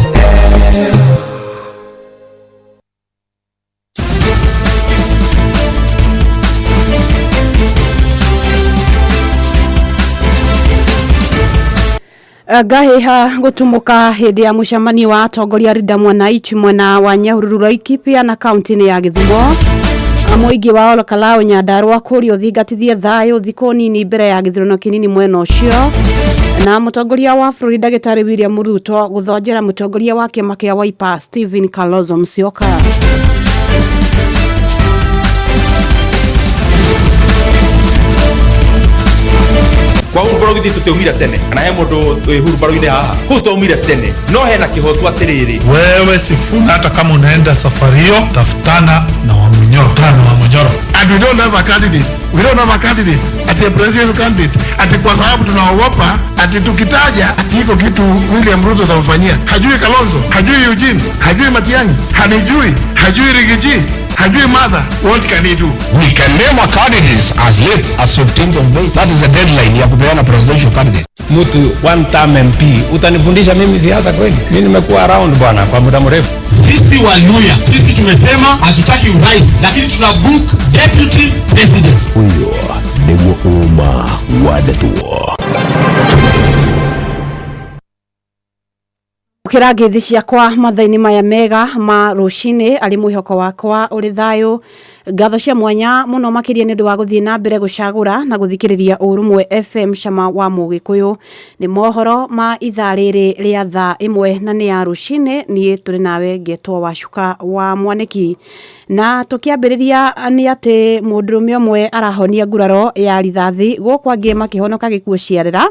Ngahiha gutumuka hindi ya mucemanio wa atongoria Linda Mwananchi mwena wa Nyahururu Laikipia na kaunti-inĩ ya Githumo. Mũingĩ wa Olkalou Nyandarua kũrio thingatithie thayũ thikũ nini mbere ya gĩthurano kĩnini mwena ũcio. Na mũtongoria wa bũrũri ndagĩtarĩ William Ruto gũthonjera mũtongoria wa kĩama kĩa Wiper Stephen Kalonzo Musyoka. Kwa hurubaro githi tutiumire tene kana he mundu wi hurubaro-ini haha kuu twaumire tene no hena kihoto atiriri. Wewe Sifuna, hata kama unaenda safari hiyo, tafutana na Wamunyoro, tano Wamunyoro. And we don't have a candidate. We don't have a candidate. Ati a presidential candidate. Ati kwa sababu tunaogopa ati tukitaja ati iko kitu William Ruto atamfanyia. Hajui Kalonzo, hajui Eugene, hajui Matiang'i, hanijui, hajui Rigiji, Hajui mother, what can he do? We can name our candidates as late as 15th of May. That is the deadline ya kupeana presidential candidate. Mtu one term MP, utanifundisha mimi siasa kweli? Mimi nimekuwa around bwana kwa muda mrefu. Sisi Waluya, sisi tumesema hatutaki urais, lakini tuna book deputy president. Ũyũ nĩguo ũma wa ndeto. Ukira ngethi ciakwa mathaini maya mega ma rucini ari mwihoko wakwa uri thayo. Ngatho cia mwanya muno makiria ni undu wa guthie na mbere gucagura na guthikiriria Ũrũmwe FM cama wa Mũgĩkũyũ. Ni mohoro ma ithaa rĩrĩ rĩa thaa ĩmwe na nĩ ya rucini, niĩ tũrĩ nawe ngetwo Wacuka wa Mwaniki. Na tukiambĩrĩria nĩ atĩ mũndũrũme ũmwe arahonia nguraro ya rithathi gũkũ angĩ makĩhonoka gĩkuũ ciarĩra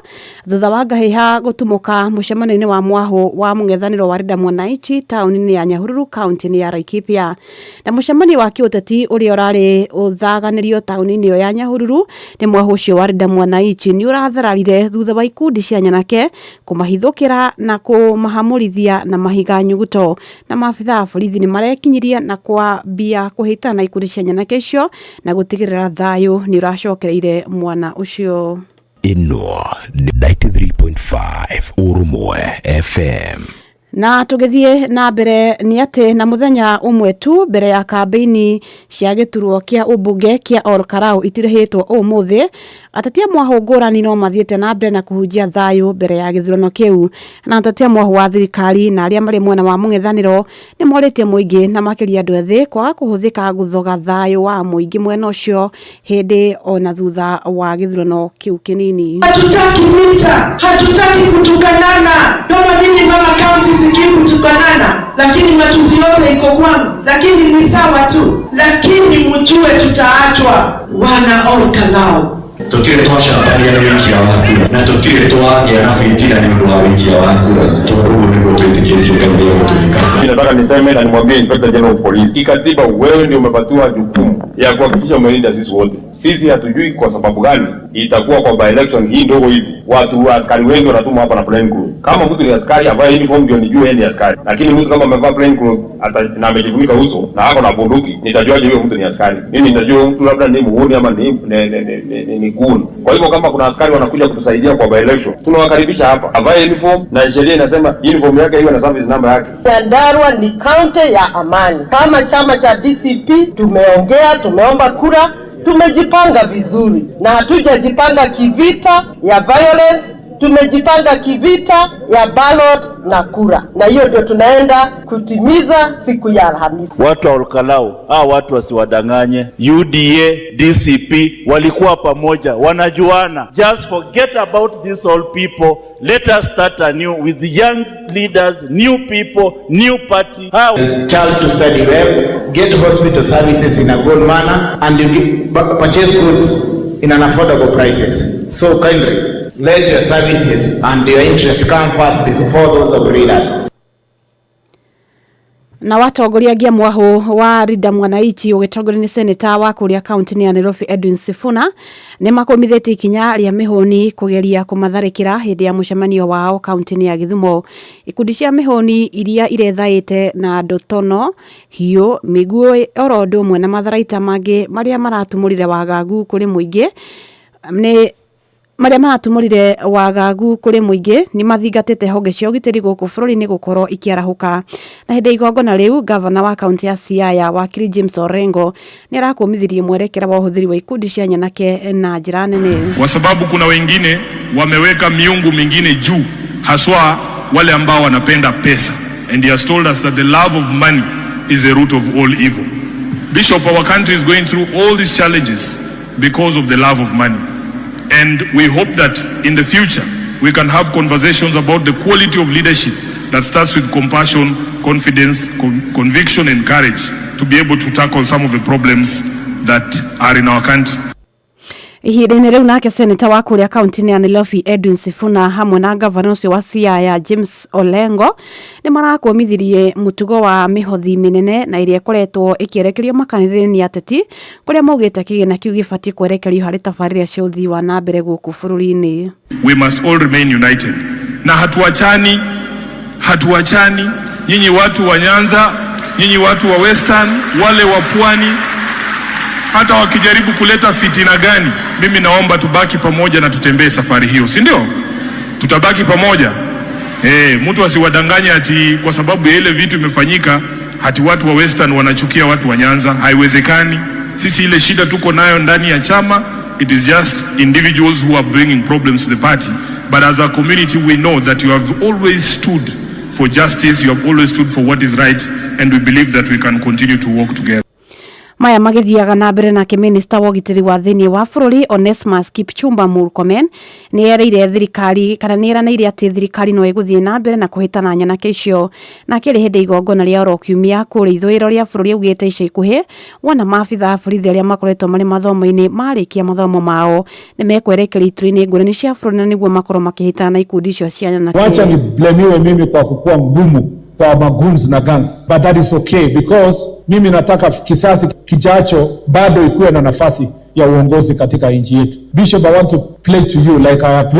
thutha wa ngahĩha gũtumũka mũcemanio-inĩ wa mwahũ wa mũng'ethanĩro wa Linda Mwananchi taũni-inĩ ya Nyahururu kaunti-inĩ ya Laikipia. Na mũcemanio wa kĩũteti ũrĩa ũrarĩ ũthaganĩrio taũni-inĩ ĩyo ya Nyahururu nĩ mwahũ ũcio wa Linda Mwananchi nĩ ũrathararire thutha wa ikundi cia nyanake kũmahithũkĩra na kũmahamũrithia na mahiga nyuguto. Na maabitha a borithi nĩ marekinyirie na kwambia kũhĩtana na ikundi cia nyanake icio na gũtigĩrĩra thayũ nĩ ũracokereire mwana ũcio. Ĩno nĩ 93.5 Ũrũmwe FM. Na tũgĩthiĩ na mbere nĩ atĩ na mũthenya ũmwe tu mbere ya kambĩini cia gĩturwa kĩa ũmbunge kĩa Ol Kalou itirĩhĩtwo ũmũthĩ, ateti a mwahũ ngũrani no mathiĩte na mbere na kũhunjia thayũ mbere ya gĩthurano kĩu. Na ateti a mwahũ wa thirikari na arĩa marĩ mwena wa mũng'ethanĩro nĩ morĩtie mũingĩ na makĩria andũ ethĩ kwaga kũhũthĩka gũthoga thayũ wa mũingĩ mwena ũcio hĩndĩ ona thutha wa gĩthurano kĩu kĩnini. Hatutaki vita, hatutaki kutukanana. Kama mimi mama county sijui kutukanana, lakini matusi yote iko kwangu, lakini ni sawa tu, lakini mjue tutaachwa wana Ol Kalou. Tutire twacambania nĩ wĩikia wa kura na tutire twagĩa na fitina nĩ ũndũ wa wĩikia wa kura tondũ ũguo nĩguo twĩtĩkĩtie Ngai nĩ egũtwĩka. Mimi nataka niseme na nimwambie Inspector General of Police, kikatiba wewe ndio umepatiwa jukumu ya kuhakikisha umelinda sisi wote. Sisi hatujui kwa sababu gani itakuwa kwa by election hii ndogo hivi watu askari wengi wanatumwa hapa na plain clothes. Kama mtu ni askari ambaye uniform ndio nijue yeye ni askari, lakini mtu kama amevaa plain clothes na amejifunika uso na ako na bunduki, nitajuaje huyo mtu ni askari? Mimi nitajua mtu labda ni muhuni ama ni goon. Kwa hivyo kama kuna askari wanakuja kutusaidia kwa by election, tunawakaribisha hapa, avae uniform na sheria inasema uniform yake iwe na service number yake. Nyandarua ni kaunti ya amani. Kama chama cha DCP tumeongea, tumeomba kura, tumejipanga vizuri na hatujajipanga kivita ya violence, tumejipanga kivita ya ballot na kura, na hiyo ndio tunaenda kutimiza siku ya Alhamisi. Watu wa Ol Kalou, hao watu wasiwadanganye. UDA, DCP walikuwa pamoja, wanajuana. Just forget about these old people. Let us start anew with young leaders, new people, new party. How? Child to study well, get hospital services in a good manner, and you purchase goods in an affordable prices. So kindly, let your services and your interest come first before those of leaders. Na watongoria ngia mwahu wa Linda Mwananchi ũgĩtongorio nĩ seneta wa kũrĩa kaunti ya Nairobi Edwin Sifuna nĩ makũmithĩtie ikinya rĩa mĩhũni kũgeria kũmatharĩkĩra hĩndĩ ya mũcemanio wao kaunti ya Gĩthumo. Ikundi cia mĩhũni iria irethaĩte na ndotono hiũ mĩguĩ oro ũndũ ũmwe na matharaita mangĩ marĩa maratumũrire wagagu kũrĩ mũingĩ nĩ marĩa maratumũrire wagagu kũrĩ mũingĩ nĩ mathingatĩte honge cia ũgitĩri gũkũ bũrũri-inĩ gũkorwo ikĩarahũka. Na hĩndĩ ya igongona rĩu, gavana wa kaunti ya Siaya wakiri James Orengo nĩ arakũmithirie mwerekera wa ũhũthĩri wa ikundi cia nyanake na njĩra nene, kwa sababu kuna wengine wameweka miungu mingine juu, haswa wale ambao wanapenda pesa, and he has told us that the love of money is the root of all evil. Bishop, our country is going through all these challenges because of the love of money. And we hope that in the future we can have conversations about the quality of leadership that starts with compassion, confidence, conviction and courage to be able to tackle some of the problems that are in our country. Ihinda-inĩ rĩu nake seneta wa kũrĩa kaunti-inĩ ya Nairobi Edwin Sifuna hamwe na gavana ũcio wa Siaya James Olengo nĩ marakũmithirie mũtugo wa mĩhothi mĩnene na ĩrĩa ĩkoretwo ĩkĩerekerio makanitha-inĩ nĩ ateti kũrĩa maugĩte kĩgĩna kĩu gĩbatiĩ kwerekerio harĩ tabarĩra cia ũthii wa na mbere gũkũ bũrũri-inĩ. We must all remain united. Na hatuachani, hatuachani. Nyinyi watu wa Nyanza, Nyinyi watu wa Western, wale wa Pwani, hata wakijaribu kuleta fitina gani, mimi naomba tubaki pamoja na tutembee safari hiyo, si ndio? Tutabaki pamoja. Mtu asiwadanganye ati kwa sababu ya ile vitu imefanyika hati watu wa Western wanachukia watu wa Nyanza. Haiwezekani. Sisi ile shida tuko nayo ndani ya chama, it is just individuals who are bringing problems to the party. But as a community we know that you have always stood for justice, you have always stood for what is right, and we believe that we can continue to work together. Maya magithiaga na mbere nake minista wa ũgitĩri wa thĩinĩ wa bũrũri Onesmus Kipchumba Murkomen nĩ erĩire thirikari kana nĩ eranĩire atĩ thirikari no ĩgũthiĩ na mbere na kũhĩtana nyanake icio. Nake rĩ hĩndĩ igongona rĩa oro kiumia kũrĩa ithũĩro rĩa bũrũri augĩte ica ikuhĩ wona maabitha a borithi arĩa makoretwo marĩ mathomo-inĩ marĩkia mathomo mao nĩ mekwerekeria ituri-inĩ ngũrani cia bũrũri na nĩguo makorwo makĩhĩtana na ikundi icio cia nyanake. Wacha niblemiwe mimi kwa kukua mgumu kwa magoons na gangs, but that is okay because mimi nataka kisasi kijacho bado ikuwe na nafasi ya uongozi katika nchi yetu. Bishop, I want to pledge to you like I have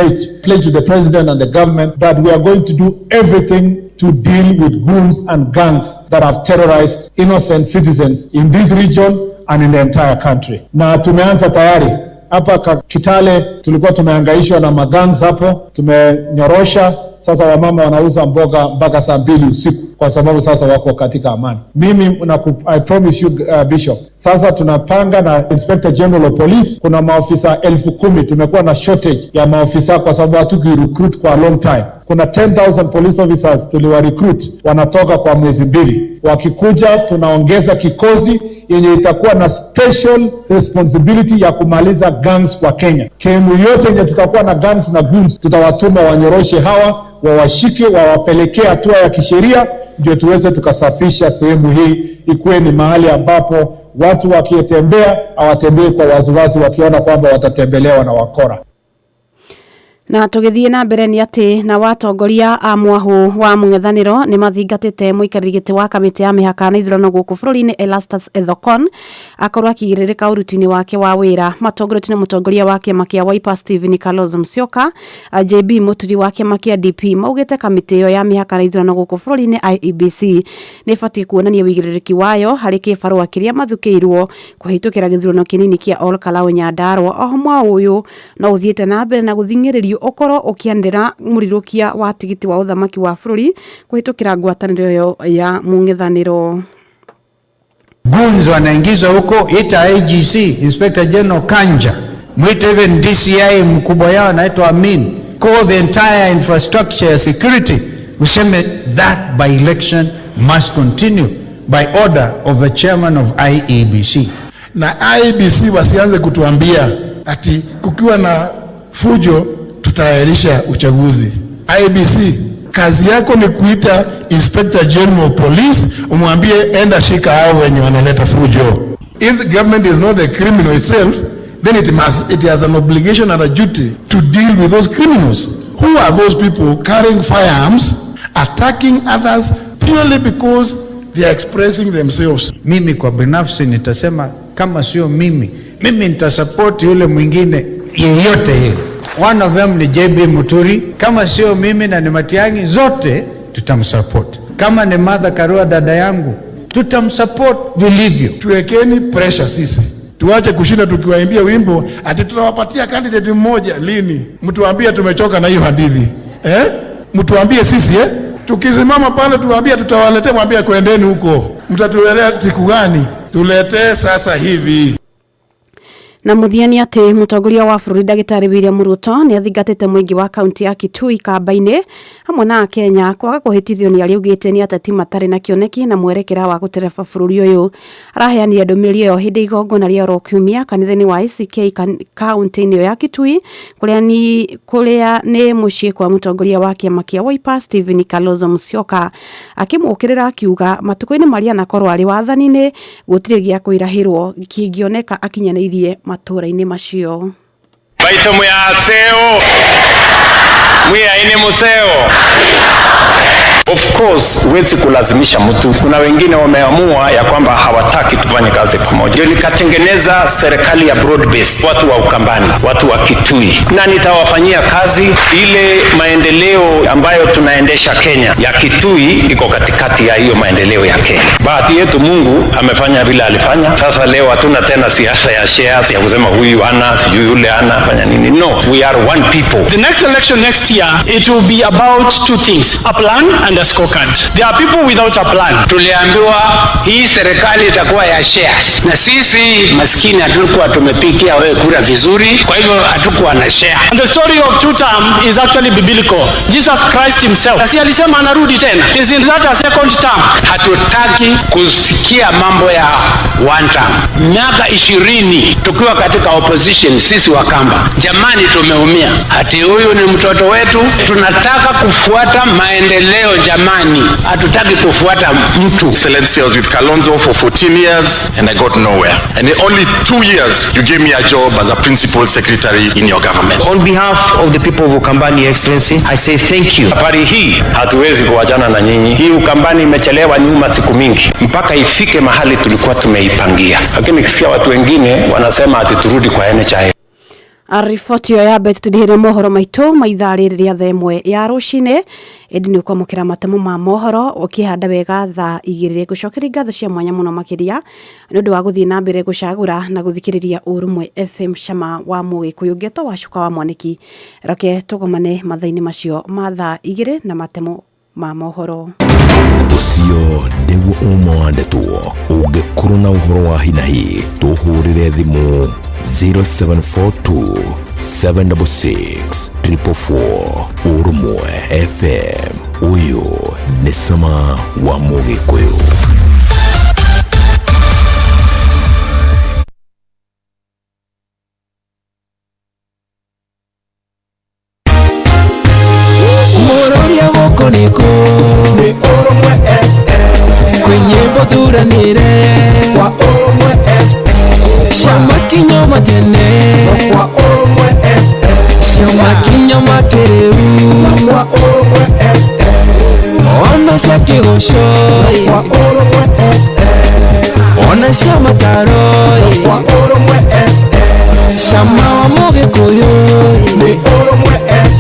pledged to the president and the government that we are going to do everything to deal with goons and gangs that have terrorized innocent citizens in this region and in the entire country. Na tumeanza tayari hapa Kitale, tulikuwa tumehangaishwa na magangs hapo, tumenyorosha. Sasa wamama wanauza mboga mpaka saa 2 usiku kwa sababu sasa wako katika amani. Mimi I promise you, Bishop, sasa tunapanga na Inspector General of Police, kuna maofisa 10,000. Tumekuwa na shortage ya maofisa kwa sababu hatuki recruit kwa long time. Kuna 10,000 police officers tuliwa recruit, wanatoka kwa mwezi 2. Wakikuja tunaongeza kikosi yenye itakuwa na special responsibility ya kumaliza gangs kwa Kenya. Kemu yote yenye tutakuwa na gangs na goons, tutawatuma wanyoroshe hawa, wawashike, wawapelekee hatua ya kisheria, ndio tuweze tukasafisha sehemu hii ikuwe ni mahali ambapo watu wakitembea hawatembei kwa waziwazi wakiona kwamba watatembelewa na wakora. Na tugithie na mbere ni ati na watongoria a mwahu wa mung'ethaniro ni mathingatite muikarĩri gĩtĩ wa kamĩtĩ ya mĩhaka na ithurano gũkũ bũrũri-inĩ Erastus Ethekon akorwo akĩgirĩrĩka ũruti-inĩ wake wa wĩra. Matongoretio nĩ mũtongoria wa kĩama kĩa Wiper Stephen Kalonzo Musyoka, JB Muturi wa kĩama kĩa DP maugĩte kamĩtĩ ĩyo ya mĩhaka na ithurano gũkũ bũrũri-inĩ IEBC nĩ ĩbatiĩ kuonania ũigĩrĩrĩki wayo harĩ kĩbarũa kĩrĩa mathukĩirwo kũhĩtũkĩra gĩthurano kĩnini kĩa Ol Kalou Nyandarua. Oho mwaũ ũyũ no ũthiĩte na mbere na gũthing'ĩrĩrio ukorwo ukianĩrĩra mũrirũkia wa tigiti wa ũthamaki wa bũrũri kũhĩtũkĩra ngwatanĩro ĩyo ya mũng'ethanĩro. Goons wanaingizwa huko, ita IGC, Inspector General Kanja, mwite even DCI mkubwa yao anaitwa Amin, call the entire infrastructure ya security, useme that by election must continue by order of the chairman of IEBC. Na IEBC wasianze kutuambia ati kukiwa na fujo tutaahirisha uchaguzi. IEBC kazi yako ni kuita Inspector General of Police umwambie enda shika hao wenye wanaleta fujo. If the government is not the criminal itself, then it has an obligation and a duty to deal with those criminals. Who are those people carrying firearms, attacking others purely because they are expressing themselves? Mimi kwa binafsi nitasema kama sio mimi, mimi nitasupport yule mwingine yeyote yeye. One of them ni JB Muturi. Kama sio mimi na ni Matiang'i, zote tutamsupport. Kama ni Martha Karua dada yangu, tutamsupport vilivyo. Tuwekeni pressure sisi, tuache kushinda tukiwaimbia wimbo ati tutawapatia candidate mmoja. Lini? Mtuambie tumechoka na hiyo hadithi. Mtuambie sisi Tukisimama pale tuambie tutawaletea, mwambie kwendeni huko. Mtatuletea siku gani? Tuletee sasa hivi. Na muthia ni ati mutongoria wa bũrũri ndagĩtarĩ William Ruto nĩ athingatĩte mũingĩ wa kaunti ya Kitui kamba-inĩ hamwe na Kenya kwaga kũhĩtithio nĩ arĩa augĩte nĩ ateti matarĩ na kĩoneki na mwerekera wa gũtereba bũrũri ũyũ. Araheanire ndũmĩrĩri ĩyo hĩndĩ igongona rĩa oro kiumia kanitha-inĩ wa ACK kaunti-inĩ ĩyo ya Kitui kũrĩa nĩ mũciĩ kwa mũtongoria wa kĩama kĩa Wiper Stephen Kalonzo Musyoka, akĩmũkĩrĩra akiuga matukũ-inĩ marĩa anakorwo arĩ wathani-inĩ gũtirĩ gĩa kwĩrahĩrwo kĩngĩoneka akinyanĩirie matũra-inĩ macio. Baito mwea seo, mwea ine museo. Of course huwezi kulazimisha mtu. Kuna wengine wameamua ya kwamba hawataki tufanye kazi pamoja, ndio nikatengeneza serikali ya broad base, watu wa Ukambani, watu wa Kitui, na nitawafanyia kazi. Ile maendeleo ambayo tunaendesha Kenya ya Kitui iko katikati ya hiyo maendeleo ya Kenya. Bahati yetu Mungu amefanya vile alifanya. Sasa leo hatuna tena siasa ya shares ya kusema huyu ana sijui yule ana fanya nini. No, we are one people. The next election next year, it will be about two things, a plan and a scorecard. There are people without a plan. Tuliambiwa hii serikali itakuwa ya shares, na sisi maskini hatukuwa tumepigia wewe kura vizuri, kwa hivyo hatukuwa na share. And the story of two term is actually biblical. Jesus Christ himself. Si alisema anarudi tena. Isn't that a second term? Hatutaki kusikia mambo ya one term. Miaka 20 tukiwa katika opposition, sisi Wakamba, jamani, tumeumia. Hati huyu ni mtoto wetu, tunataka kufuata maendeleo jamani, hatutaki kufuata mtu. Excellency, I was with Kalonzo for 14 years and I got nowhere. And in only 2 years, you gave me a job as a principal secretary in your government. On behalf of the people of Ukambani, Your Excellency, I say thank you. Safari hii hatuwezi kuachana na nyinyi. Hii Ukambani imechelewa nyuma siku mingi, mpaka ifike mahali tulikuwa tumeipangia, lakini kisikia watu wengine wanasema ati turudi kwa NHIF. Riboti ĩyo ya mbete tũndĩhĩre mohoro maitũ ma ithaa rĩrĩ rĩa thaa ĩmwe ya rũcinĩ ĩndĩ nĩ ũkwamũkĩra matemo ma mohoro ũkĩhanda wega thaa 2 gũcokeria ngatho cia mwanya mũno makĩria nĩ ũndũ wa gũthiĩ na mbere gũcagũra na gũthikĩrĩria Ũrũmwe FM cama wa Mũgĩkũyũ ngeto wa cuka wa mwaniki. Reke tũgomane mathaa-inĩ macio ma thaa 2 na matemo ma mohoro. Ũcio nĩguo ũma wa ndeto. Ũngĩkorwo na ũhoro wa hinahi tũhũrĩre thimũ 0742 766 444. Ũrũmwe FM, ũyũ nĩ cama wa Mũgĩkũyũ. Mũroria gũkũ nĩkũ? Nĩ Ũrũmwe FM. Kwĩ nyĩmbo thuranĩre kwa Ũrũmwe FM. Cia makinya ma tene kwa Ũrũmwe FM. Cia makinya ma kĩrĩu kwa Ũrũmwe FM. Ona cia kĩgoco kwa Ũrũmwe FM. Ona cia mataro kwa Ũrũmwe FM. Cama wa Mũgĩkũyũ nĩ Ũrũmwe FM.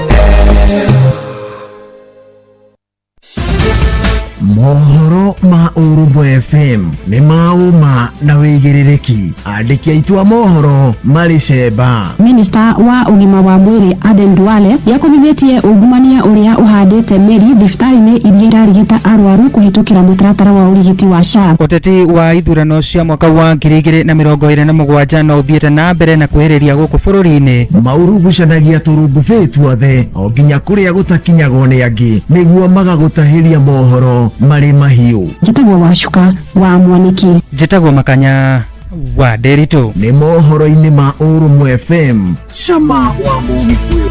Mohoro ma Ũrũmwe FM nĩ ma ũma na wĩigĩrĩrĩki. Andĩki aitũ a mohoro marĩ cemba. Minista wa ũgima wa mwĩrĩ Aden Duale nĩakomithĩtie ungumania ũrĩa ũhandĩte mĩri thibitarĩ-inĩ iria irarigita arwaru kũhĩtũkĩra mũtaratara wa ũrigiti wa SHA. Ũteti wa ithurano cia mwaka wa 2027 no ũthiĩte na mbere na kwĩhĩrĩria gũkũ bũrũri-inĩ. Maurugucanagia tũrungubĩ tuothe o nginya kũrĩa gũtakinyagwo nĩ angĩ nĩguo magagũtahĩria mohoro marĩ mahiũ. Njĩtagwo Wacuka wa Mwaniki. Njĩtagwo Makanya wa Nderitu. Nĩ mohoro-inĩ ma Ũrũmwe FM cama wa Mũgĩkũyũ.